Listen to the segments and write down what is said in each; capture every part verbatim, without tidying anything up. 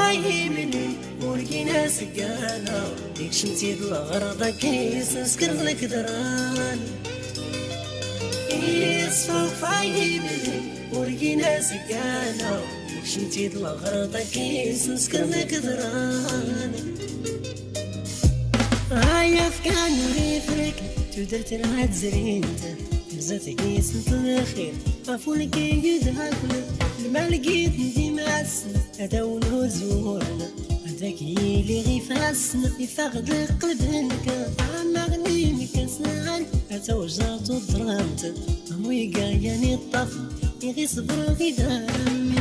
Ay himili, urgina sigana, ikshim tid lagarda kis, skir lekdran. Isuf ay himili, urgina sigana, ikshim tid lagarda kis, skir lekdran. Ay afgan rifrik, tudert al-hadzrint, tuzat kis, tlxir, afulki yudhakul, lmalgit dimas. Ad awen-uzurn, ad ak-yili ɣ-ifassn, ifaɣ-d lqlb-nk, amaɣni-nk asnɣan, ad tawjaḍ tuḍramt, am wiga yan iṭṭafn, iɣ-iṣbr ɣ-idaram.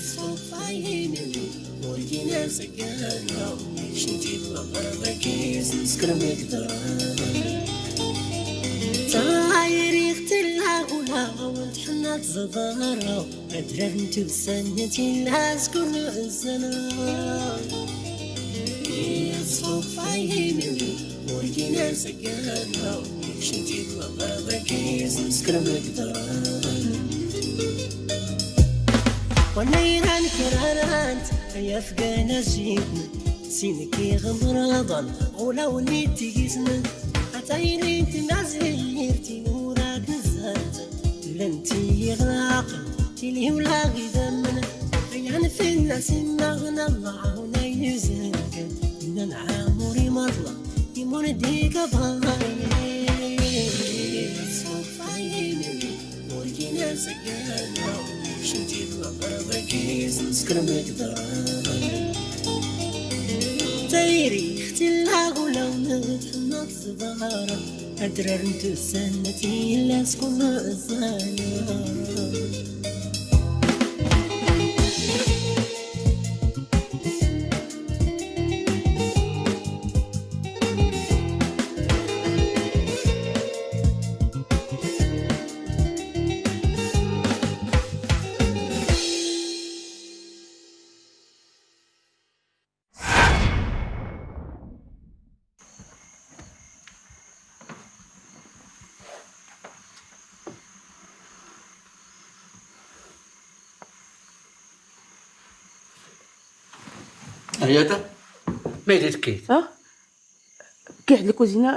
Ṣṣufa-yin, ur gin asgana, ikcem-t-id lɣerba-k, ismskr mgdran. Tayri-ɣ tlla ɣula, ɣawant ḥna tẓḍara. Adrar n tusa-nni tilla s kullu zzman. Iṣṣufa-yin, ur gin asgana, ikcem-t-id lɣerba-k, ismskr mgdran. Wala iran kirarant, ay afgan ajitn, sin-k iɣ mraḍan, ɣulawn-i tigisn, a tayri n tmazirt, inurak n zzat. Llant-iyi ɣ lɛaql, tili ula ɣ idammen, ayan fell-as immaɣn, Allah ɛawn ay uzrk, nnan ɛamur imaḍla, imur dik abaray. Ṣṣufa-yin, ur gin asgana, ikcem-t-id lɣerba-k, ismskr mgdran. Tayri-ɣ tilla ɣulawn-i tḥnna tẓḍara. Adrar n tusa-nni tilla s kullu zzman. Ayat, ma d-tekkid? Ha? Kkiɣ-d lkuzina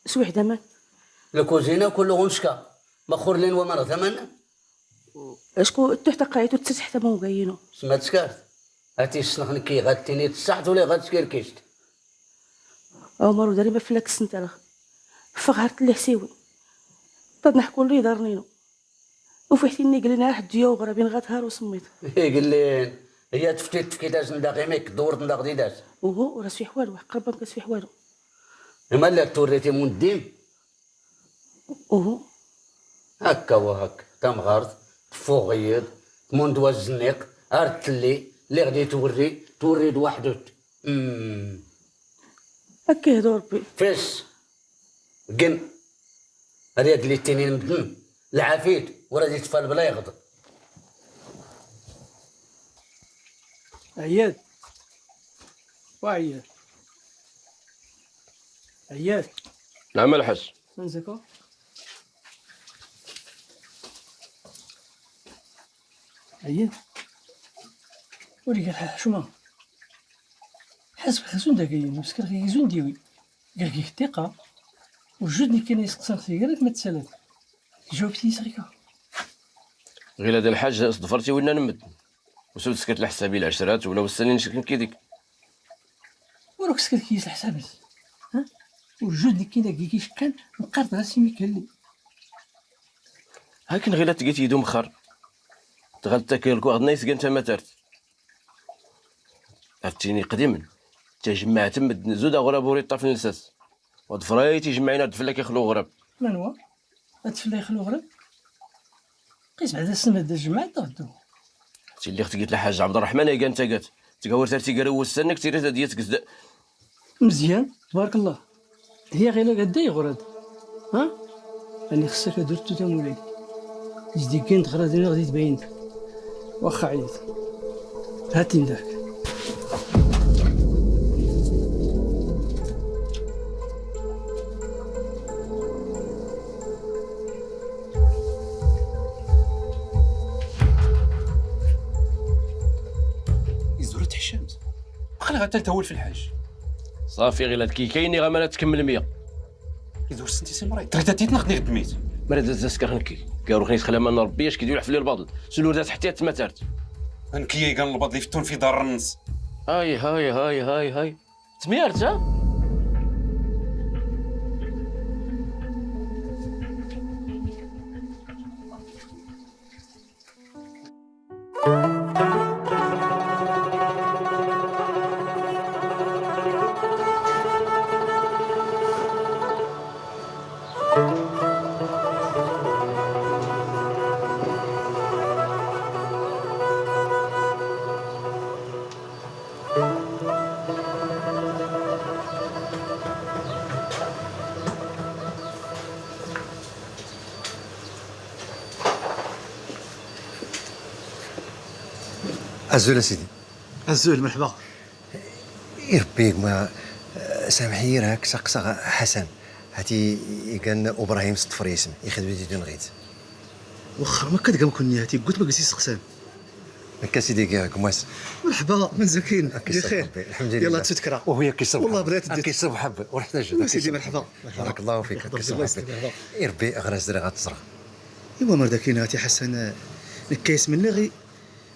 s wiḥd aman. Lkuzina kullu ɣ unecka, ma xur lin waman ɣ taman. Acku tuḥ taqayt u tssaḥt aman ugayin-u. Sma tskart. Ati ssneɣ nekki ɣad tiniḍ ṣṣaḥt ula ɣad skerkist. A Umar, ur d-rriɣ ma fell-ak ssntalɣ. Ffeɣ har tlliḥsiwin. Taḍneḥ kullu iḍarn-inu. Ufiɣ tin iglin ar ḥedd yuɣrab, inɣa-t har usemmiḍ. Iglin. Hiya tfti-, tfkid-asn daɣ imik, dwrt-n daɣ didas. Uhu, ur as-fiḥ walu, ḥeqq Ṛebbi ma as-fiḥ walu. Imallak turrit imundin. Uhu. Akka wa hakk, tamɣart tffuɣ ɣ yiḍ, tmund wa zzniq, ar tlli, lliɣ di twerri, twerri-d waḥdut. Mm. Akka ihdu Ṛebbi. Fis. Gin. Ar yagli ttinin mddn. Lɛafit, ur ad itfa lbla iɣḍ. Ɛyad. Wa Ɛyad. Ɛyad. Nɛam a lḥaǧ. Anzako. Ɛyad. Ur iga lḥaḥ cuma. Ḥaseb ḥasun dagi, mskar ɣiyi zun diwi. Gar gik tiqa. Ur jud nikki na isqsan ɣ tigarat ma tsalat. Jawab ti isrika. Ɣila d lḥaǧ s ḍfert i winna n mddn. Usu tskert lḥsab i lɛecrat, ula ussan i ncek nekki dik. Ur ak skert kiyis lḥsab-is. Ha? Ur jud nekki dagi kicekkan, nqqar-d ɣas imi kelli. Hakken ɣila tgit yid umxxar. Tɣal takir lkuɣ dna isgan tamatart. Ar ttini qdimen. Tajmaɛt n mddn zud aɣrab ur iṭṭaf n lsas. Wa ḍfra i tijmaɛin ar d fell-ak ixlu uɣrab. Manwa? Ad fell-ak ixlu uɣrab? Qis bɛda ssma d ajmaɛt ad ɣ ddu. Tilliɣ tgit lḥaǧ Ɛbderreḥman ay gan tagat. Tgawrt ar tigra n wussan-nnek tirit ad yat gzd. Mzyan, tbark llah. Hiya ɣila gadda iɣrad. Ha? Ani xssak ad ur ttu tamulay. Zdigin tɣradin ɣ di tbayint. Waxxa ɛyat. Hatin dak. غتلتول في الحاج. صافي، غير هاد كي كايني غا مالا تكمل مية. إذا وسنتي سي مراي، تريتا تيتناخد نيغ دميت. مرا داز زاسكر هنكي. قالو خني تخلى من ربي، اش كيديو الحفل الباطل. سلور دات حتى تما تارت. هنكي قال الباطل يفتون في دار النص. هاي، هاي، هاي، هاي، هاي. تميرت، ها؟ أزول أسيدي. أزول، مرحبا. يربيك ما، سامحي، راك سقسا حسن. هاتي يقن إبراهيم ستفريسم، يخدم دي دون غيت. وخر ما كتقم كني هاتي، قلت ما قلتي سقسام. هكا سيدي كاع كماس. مرحبا، من زكين؟ بخير. الحمد لله. يلا تذكرى. وهي كيسب والله حب. بلاتي ديت. كيسب حب، ورحت نجد. وي سيدي، مرحبا. بارك الله فيك، يحفظك، كيسب الله حب. يسلمك، مرحبا. إربي أغراس دري غتزرع. إيوا مردا كاين هاتي حسن، نكايس من اللي غي،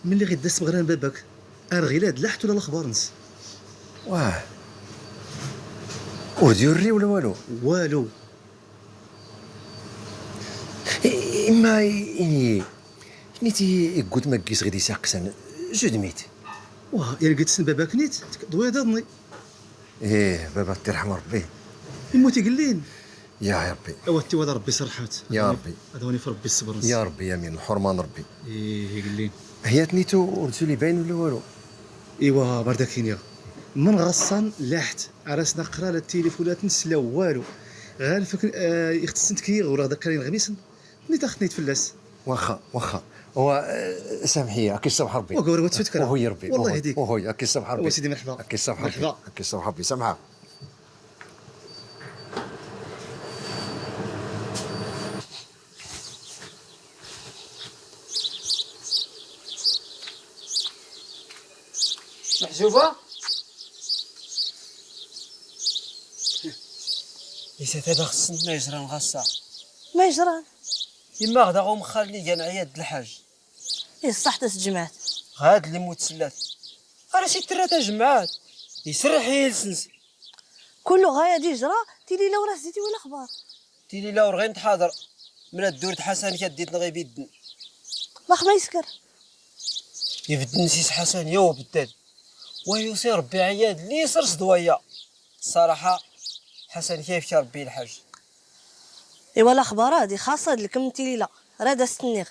من اللي غي دس مغران بابك. أرغي لا دلحت ولا الأخبار نس. واه. وديوري ولا والو؟ والو. إما إني نيتي يقول ما قيس غادي يساقسن. جو دميت. واه، يا لقيت سن باباك نيت، ضوي هذا ظني. إيه، بابا ترحم ربي. يموت يقلين. يا ربي. أوتي ولا ربي صرحات. يا ربي. هذا هوني في ربي الصبر. يا ربي، آمين. الحرمان ربي. إيه، يقلين. هي تنيتو ورسولي باين ولا والو؟ إيوا، بردكينيا. من غصن لاحت. عرسنا قرا لا التليفونات نسلا والو. غير فك-، آه، يختصن تكيغ ولا غدا كاين غميسن. ني تاخذني تفلس. واخا، واخا. هو، آه، سامحي، هاكي الصبح ربي. وقور وتفكر. وهو يربي. والله وهو، يهديك. وهو، هاكي الصبح ربي. وسيدي مرحبا. هاكي الصبح ربي. مرحبا. هاكي الصبح ربي، سامحة. محجوبة؟ يسا تادا خصنا ما يجران غاسا. ما يجران؟ يما غدا غوم خالي كان عياد الحاج. إيه، صح، تسجمعت. غاد اللي موت سلات. أنا شي ترى تجمعت. يسرح يلسنس. كله غاية دي جرا، تيلي لو راه زيتي ولا خبار. تيلي لا ورغي نتحاضر. من الدور د حسن كديت نغي بيدن. ما خما يسكر. يبدن سيس حسن يو بدل. ويوصي ربي عياد لي صرص دوايا. الصراحة حسن كيف ربي الحاج. إيوا الأخبار هادي خاصة لكم تيلي لا. راه دا ستنيغ.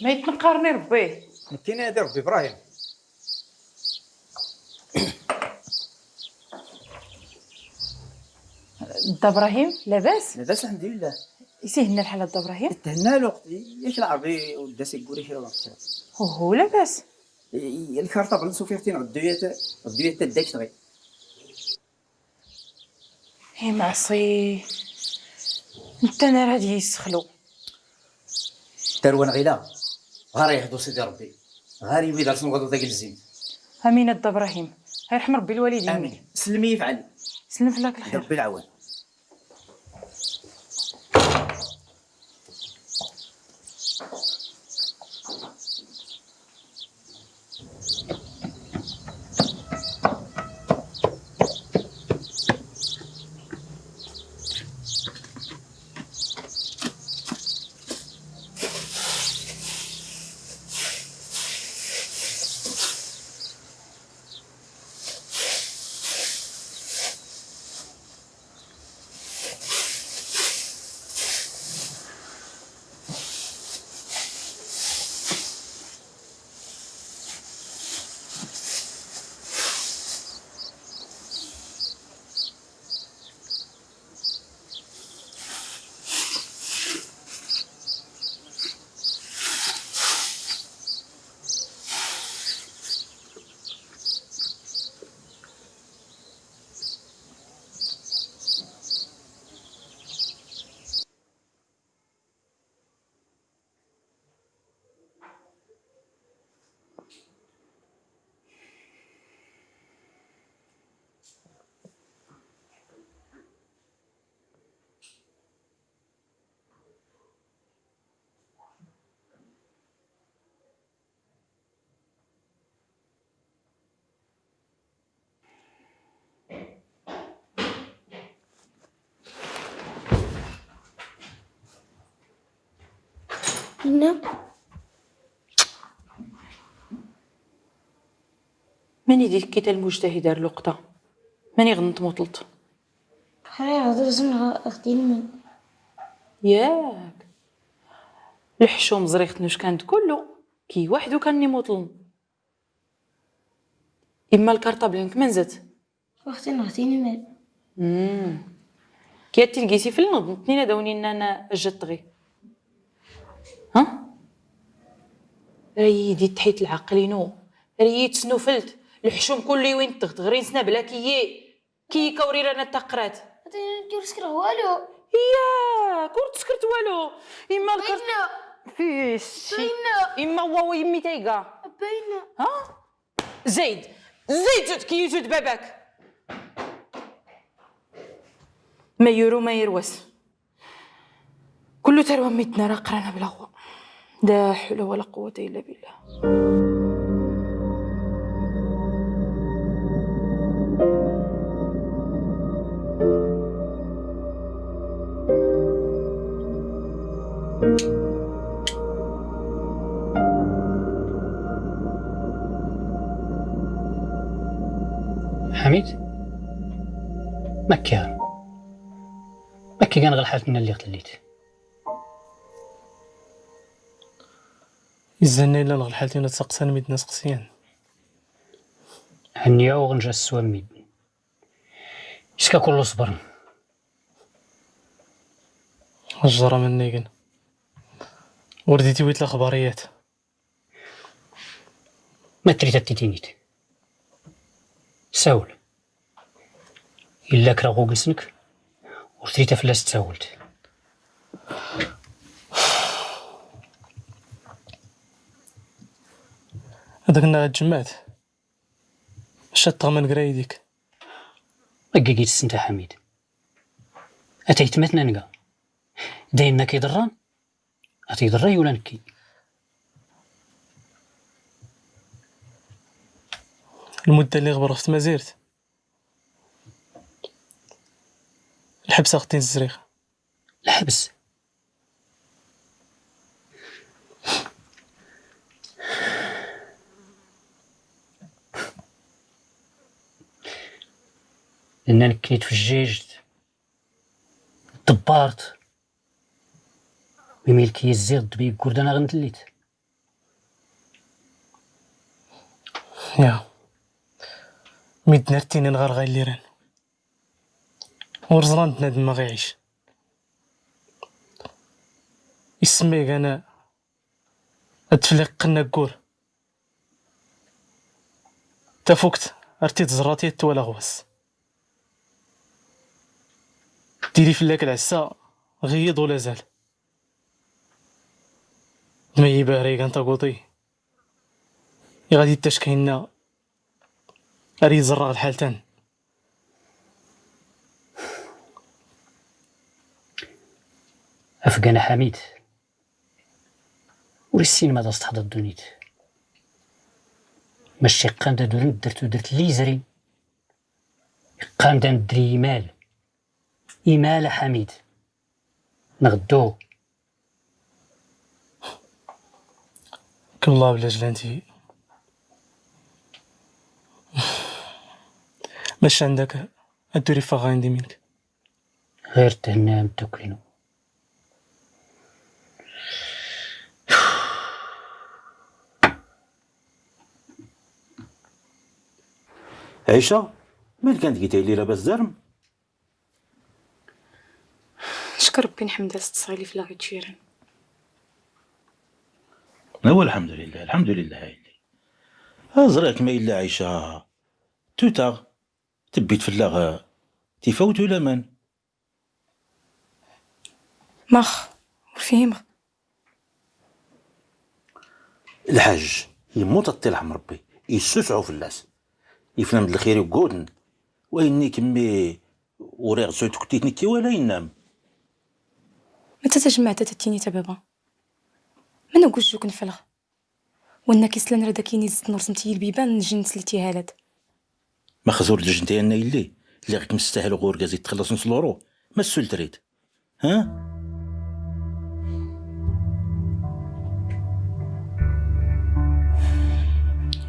ميت نقارني ربي. نكيني هادي ربي إبراهيم. دا إبراهيم، لاباس؟ لاباس، الحمد لله. يسهلنا الحال دا إبراهيم؟ تهنى له. ياك العربي ودا سيقولي شي وقت. هو، هو لاباس. الكارطة بلصو فيه تين غدوية، غدوية تداك تغي. اي معصي، انت انا راه يسخلو. تروان غيلا، غير يهدو سيدي ربي، غير يوي درس نغدو داك الزين. امين الدا ابراهيم، يرحم ربي الوالدين. امين. سلمي يفعل. سلم فلاك الخير. ربي العوان. إنا. ماني ديك كيتا المجتهدة اللقطة. ماني غنت مطلط. حرا يهضر زين غ-، أختي المن. ياك. الحشوم زريخت نوش كانت كلو. كي وحدو كان نموطلن. إما الكارطابل نك منزت. واختي نغتيني مال. مم. كي تلقيتي في النض، نتنينا داوني إن أنا جتغي. ها؟ ريدي تحيت العقلينو. ريت سنوفلت. الحشوم كل وين تغتغرين سنا بلا كيي. كي كوري رانا تقرات. أتي كيف سكر والو. يا، كورت سكرت والو. إما الكرت. باينة. في الشي. باينة. إما واو يمي تايقا. باينة. ها؟ زيد. زيد جد كي يجد باباك. ما يورو ما يروس. كلو تروى ميتنا راه قرانا بلا غوا. لا حول ولا قوة إلا بالله. حميد؟ مكيان. مكيان غير حالتنا اللي غتليت. إزانا إلا نغ الحالتين تسقسان ميدنا سقسيان. هنيا وغنجا السوام ميدن. إسكا كله صبر. الجرى منيقن. ورديتي ويت الأخباريات. ما تريد تتينيت. ساول. إلا كرا غوغسنك، وثريتا فلاس تساولت. هذاك النهار تجمعت. شات من قرايديك. أقيقيت السنتا حميد. أتيت متنا نقا. دايما كيضران. أتيضري ولا نكي؟ المدة اللي غبرغت ما زيرت. الحبس أختي الزريخ. الحبس. لأن أنا كنت في الجيج، دبارت، ميميل كي يزيغ دبي قردنا غنتليت. Ya. Midden ar ttinin ɣer ɣa illiren. Ur ẓran bnadem ma ɣ-iɛic. Isem ma igan ad-fliqqen aggur. Tafukt ar tt-id-ẓrat yat twalaɣ wass. Tili fell-ak lɛessa ɣ-iyiḍ ula azal. D ma ibahra igan taguṭi i ɣad-ittack kaynna ar iẓerreɣ lḥal tan. Afgan a Ḥamid, ur issin ma d as-tḥḍa ddunit. Mac iqqan-d ad ur neddr tudrt lli izrin. Iqqan-d ad neddr i imal. Imal a Ḥamid. Nɣddu. Kbla bla jlanti. Mac andak ad ur iffeɣ ɣa indi mink. Ɣir thenna a mddukl-inu. Ɛica, malk a ntgit a yelli, labas darm? Neckeṛ Ṛebbi, nḥemd-as, tesɣili fell-aɣ iččiṛen. Awa, lḥemdulillah, lḥemdulillah a yelli. A ẓriɣ-k ma yella Ɛica tutaɣ, tebbit fell-aɣ tifawt ulaman. Max, ur fhimeɣ. Lḥaǧ, yemmut ad t-ilḥem Ṛebbi, issusɛu fell-as. Ifnam d lxir igguden, wa inni kemmi uriɣ d sut kutit nekki wala innam. Mata tajmaɛt a tattinit a baba? Managu jjuk nflɣ? Wanna kislan rad akin iztnur smti lbiban njin slit ihalad. Max ur d-jnti a nna yelli, lliɣ kem-stahleɣ urgaz itxllaṣn s luru, ma ssul trid. Ha?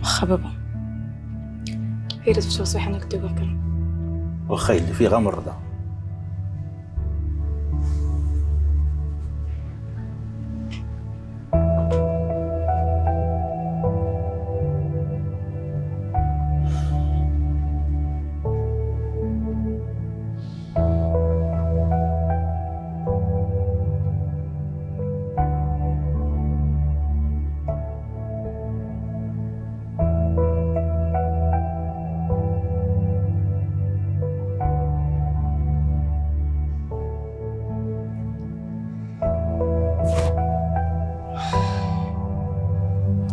Waxxa baba. Ɣir ad ftuɣ ṣṣiḥa-nnek d-ugaɣ kra. Waxxa yelli, fiɣ-am rrḍa.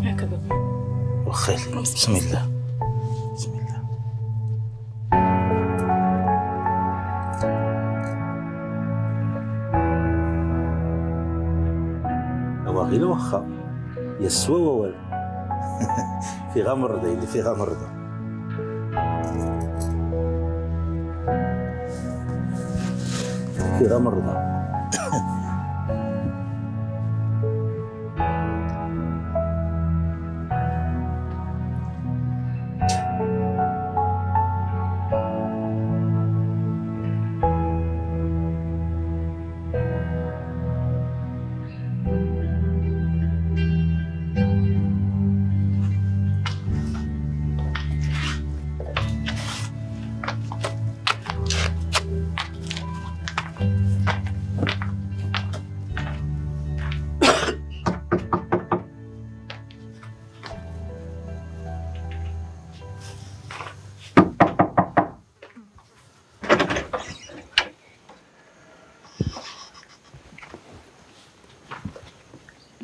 هكا بابا. واخا يلي. بسم الله. بسم الله. اوا غير واخا. يسوى ووال. في غمر ده، اللي في غمر ده. في غمر ده.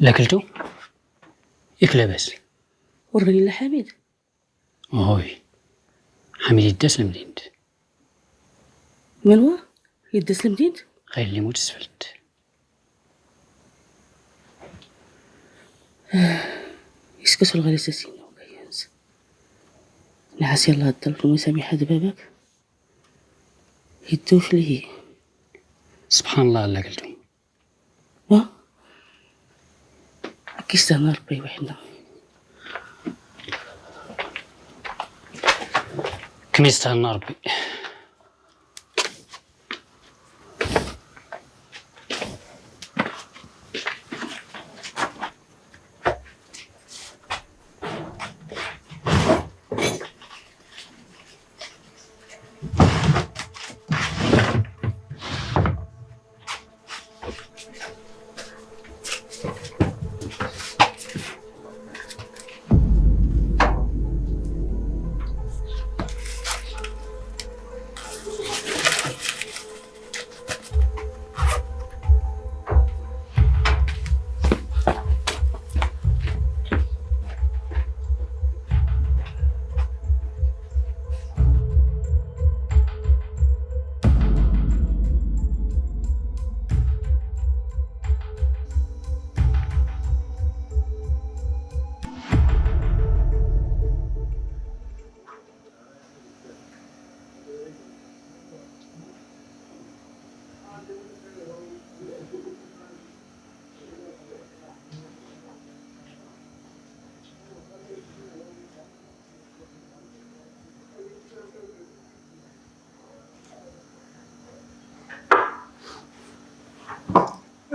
لاكلتو؟ ياك لاباس؟ وراني لا حميد. هوي. حميد يداس لمدينت. من هو؟ يداس لمدينت؟ غير اللي موت سفلت. يسكت الغالي ساسين وكيانس. نعسي الله الدرك ومسامي حد بابك. يدوش ليه. سبحان الله، لا قلتو. ها؟ كيستهنا ربي وحنا. كم يستهنا ربي.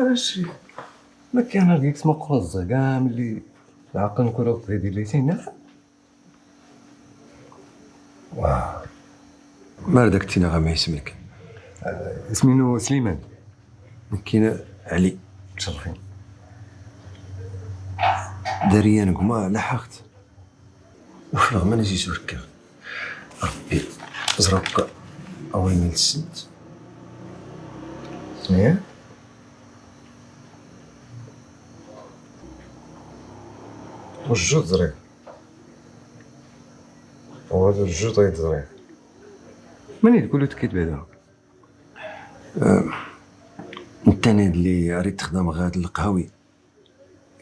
ماشي. ما كاين غير كيما قلت زعما ملي العقل نكون غير ديال اليتيم. واه. مالا داك تينا غا ما يسميك. آه، اسمي نو سليمان. كاين علي. متشرفين. داريا نكما لحقت. وفي الغمانة جيت وركا. ربي زربك أول ما تسنت. إيه؟ وجود زريق. وهذا الجود غيتزريق. من يقول لك كيت بعدا؟ أه، انت اللي ريت تخدم غاد القهوي.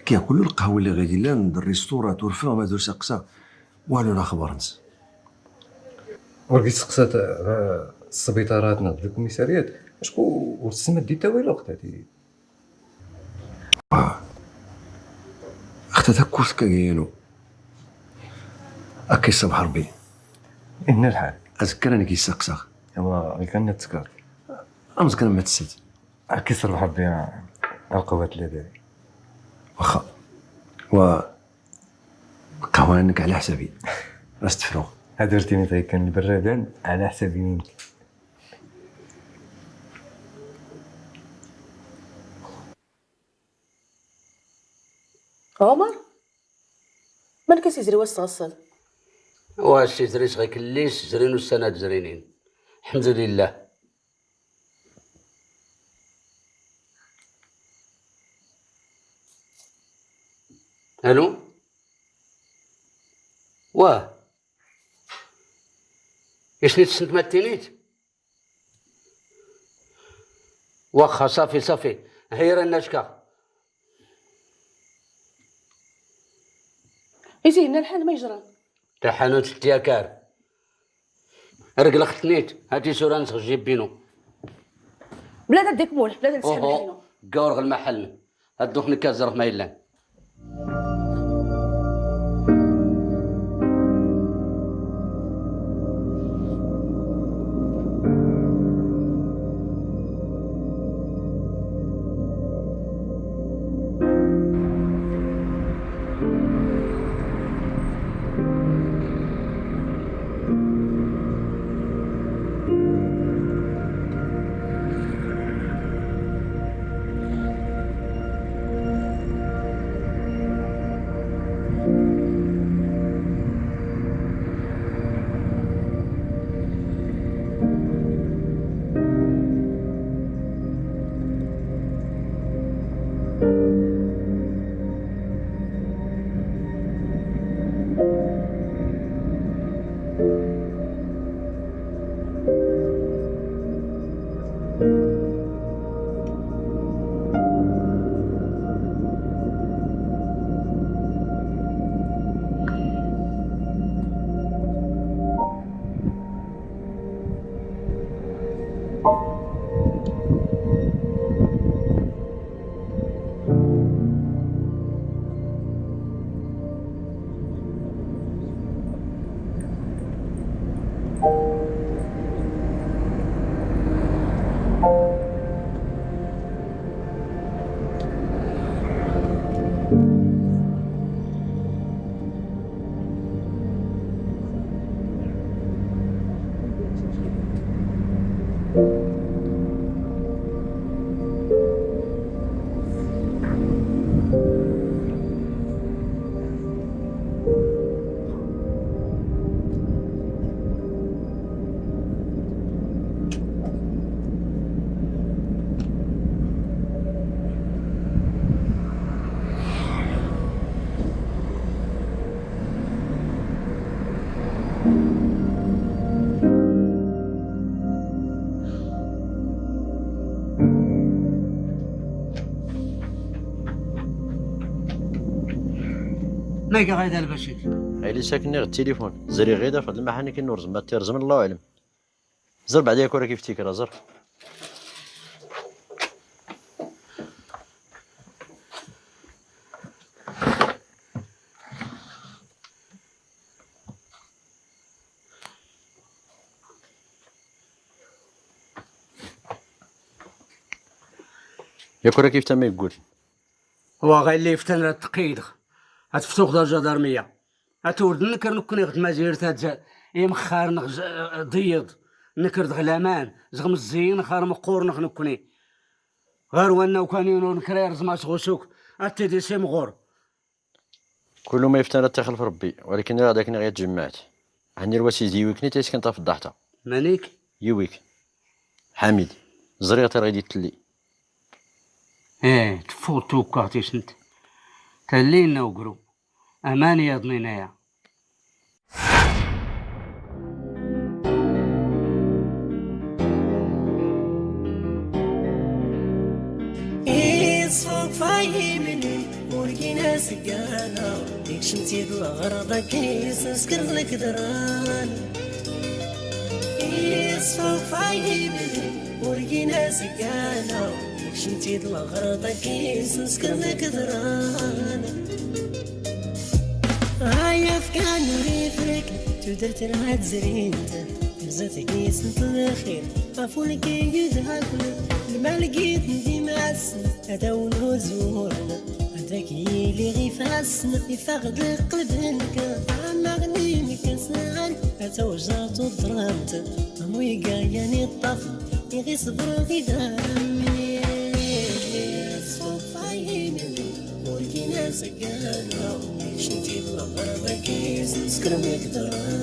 كياكلو القهوة اللي غادي لان الريستورات والفيلم هادو سقسا. والو لا خبر نس. ولقيت سقسات، آه، السبيطارات ناض الكوميساريات. شكون وتسمى دي تا ويلو وقت هادي؟ آه. اختي تاكوس كاينو. اكي صبح ربي. ان الحال. اذكر انك يسقسا. ايوا غير كان نتذكر. امزكر ما تسيت. أكيد صرف حبي القوات اللي داير. واخا. و قوانك على حسابي. راس تفرغ. هادرتيني طيب كان البرادان على حسابي منك. عمر؟ مالك سيزري واش تغسل؟ واش سيزري صغير كليس زرين والسنة زرينين. الحمد لله. الو. واه. يسني تسنت ما تينيت. واخا صافي صافي. هيا راه ناشكا. يزيدنا الحال ما يجرى. تحنوت التياكار. رجل ختنيت، هاتي سورة نسخ جيب بينو. بلا تديك مول، بلا تديك سحب أوهو، بينو. قاور غير المحل. هاد دوخ نكازر ما يلان. نايكا غايدا البشير. غير ساكني غير التليفون. زري غيدا فهاد المحل كي نورز ما تيرزم الله اعلم. زر بعديها كورا كيف تيكرا زر. Yakura kif tama yeggur. Wa ɣayli ftan ra tqidɣ. At ftuɣ da jadarmiya. At urd nkr nkni ɣ tmazirt ad imxar nɣ ḍiyyḍ. Nkr dɣ laman zɣ mẓiyin xar mqqur nɣ nkni. Ɣar wanna ukan yun ur nkr irẓ mas ɣusuk. At tidi simɣur. Kullu ma yeftan ad t-ixlef Rebbi, walakin ira d akken i ɣ-yat tjemmaɛt. Hni lwasi d yiwikni ta yeskan tafḍaḥt-a. Manik? Yiwik. Ḥamid. Ẓriɣ-t ar ɣid-itlli. Ih, teffuḍ tukkaɣt-isnt. Talli-nna ugru. Aman yaḍnin aya. Iṣfufay imli, ur gin asgana, ikcem-t-id lɣerḍ ad k-isnskr lekdran. Iṣfufay imli, ur gin asgana, ikcem-t-id lɣerḍ ad k-isnskr lekdran. Ay afkan ur ifrek, tudert lha tzrint, rzat gis n tlxir, ɣef ulk igdhakn, lmal gitn d imassn, ad awn uzwurn, ad ak yili ɣ ifassn, ifaɣ-d qlb-nk, amaɣni-nk asal, ad tawjaḍ tuḍramt, am wiga yan iṭṭafn, iɣ isbr ɣ idammi. Ṣṣufa-yin. Ur gin asgana, ikcem-t-id lɣerḍ ad k-isnskr lekdran.